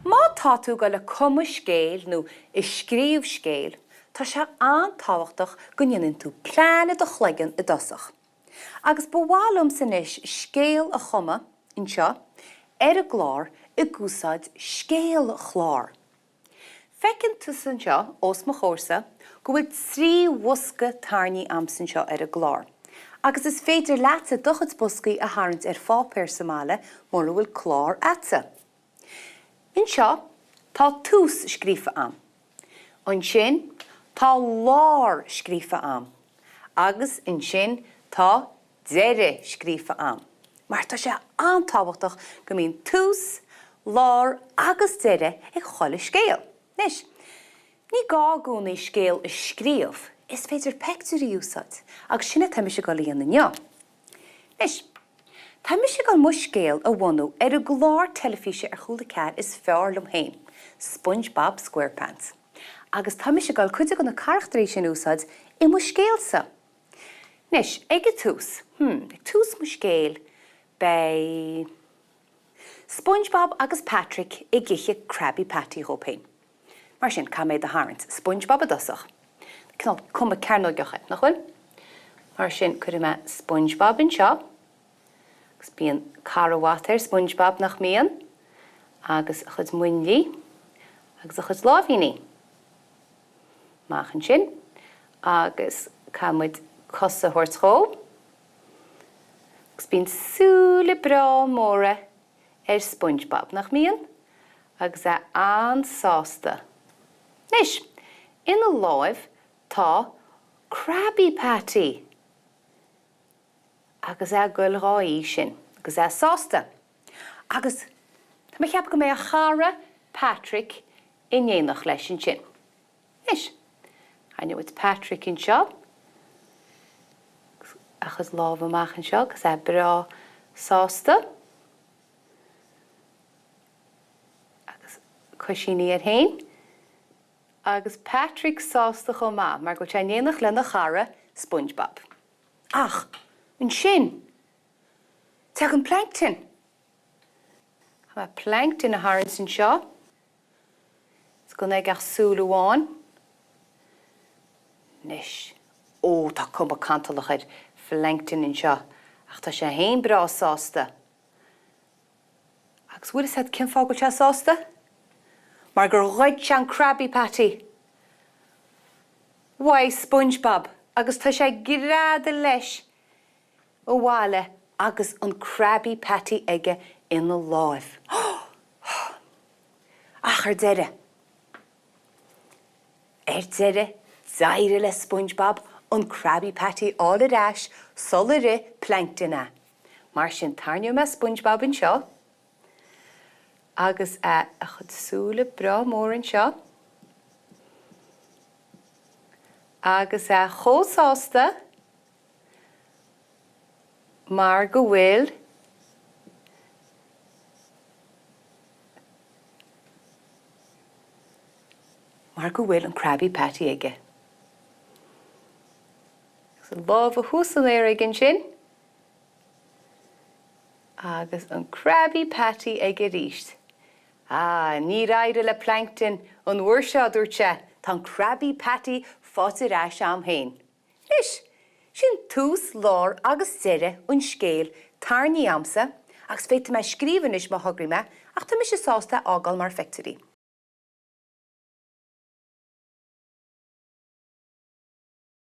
Má tá tú ag dul ag cumadh scéil nó ag scríobh scéil, tá sé an-tábhachtach go ndéanann tú plean i do chloigeann i dtosach. Agus ba mhaith liomsa anois scéal a chumadh anseo ar an gclár ag úsáid scéalchlár. Feiceann tusa anseo os mo chomhairsa go bhfuil 3 bhosca tarraingthe a'msa anseo ar an gclár. Agus is féidir leatsa do chuid boscaí a tharraingt ar pháipéar sa mbaile mura bhfuil clár a'dsa. Anseo tá tús scríofa a'm. Ansin tá lár scríofa a'm. Agus ansin tá deireadh scríofa a'm, mar tá sé an-tábhachtach go mbíonn tús, lár agus deireadh ag chuile scéal. Anois, ní gá i gcónaí scéal a scríobh, is féidir peictiúirí a úsáid, agus sin atá mise ag dul a dhéanamh inniu. Anois, tá mise ag dul mo scéal a bhunú ar an gclár teilifíse ar Chúla 4 is fearr liom féin, SpongeBob SquarePants. Agus tá mise ag dul cuid de na carachtairí sin a úsáid i mo scéalsa. Anois, ag an tús, hmm, ag tús mo scéil, beidh SpongeBob agus Patrick ag ithe Krabby Patty dhóibh féin. Mar sin, caithfidh mé iad a tharraingt. SpongeBob i dtosach. Cineál cuma cearnóigeach air, nach bhfuil? Mar sin, cuirfidh mé SpongeBob anseo. Agus bíonn carbhat ar SpongeBob, nach mbíonn? Agus a chuid muinlí agus a chuid láimhíní. Amach ansin agus caithfidh muid cosa a thabhairt dhó. Agus bíonn súile breá móra ar SpongeBob, nach mbíonn? Agus é an-sásta. Anois, ina láimh tá Krabby Patty! Agus é ag goil dhá ithe sin. Agus é sásta. Agus tá mé ag ceapadh go mbeidh a chara Patrick in éineacht leis ansin. Anois, tarraingeoidh muid Patrick anseo, agus a chuid lámha amach anseo agus é breá sásta. Agus coisíní air féin. Agus Patrick sásta chomh maith mar go bhfuil sé in éineacht lena chara SpongeBob. Ach ansin, tagann Plankton! Caithfidh mé Plankton a tharraingt anseo. Is gan aige ach súil amháin. Anois. Ó, tá cuma cantalach ar Phlankton anseo, ach tá sé féin breá sásta. Agus bhfuil fhios agat cén fáth go bhfuil sé sásta? Mar gur ghoid sé an Krabby Patty uaidh SpongeBob agus tá sé ag greadadh leis abhaile agus an Krabby Patty aige ina láimh. Ach ar deireadh, ar deireadh, d'éirigh le SpongeBob an Krabby Patty a fháil ar ais sular ith Plankton é. Mar sin, tarraingeoidh mé SpongeBob anseo agus a chuid súile breá mór anseo agus é chomh sásta mar go bhfuil mar go bhfuil an Krabby Patty aige. Agus a lámha thuas san aer aige ansin. Agus an Krabby Patty aige arís. Ah, níor éirigh le Plankton an uair seo, a dúirt sé, tá an Krabby Patty faighte ar ais a'm féin. Anois, sin tús, lár agus deireadh an scéil tarraingthe a'msa agus féadfaidh mé scríobh anois má thograíonn mé ach tá mise sásta é a fhágáil mar phictiúirí.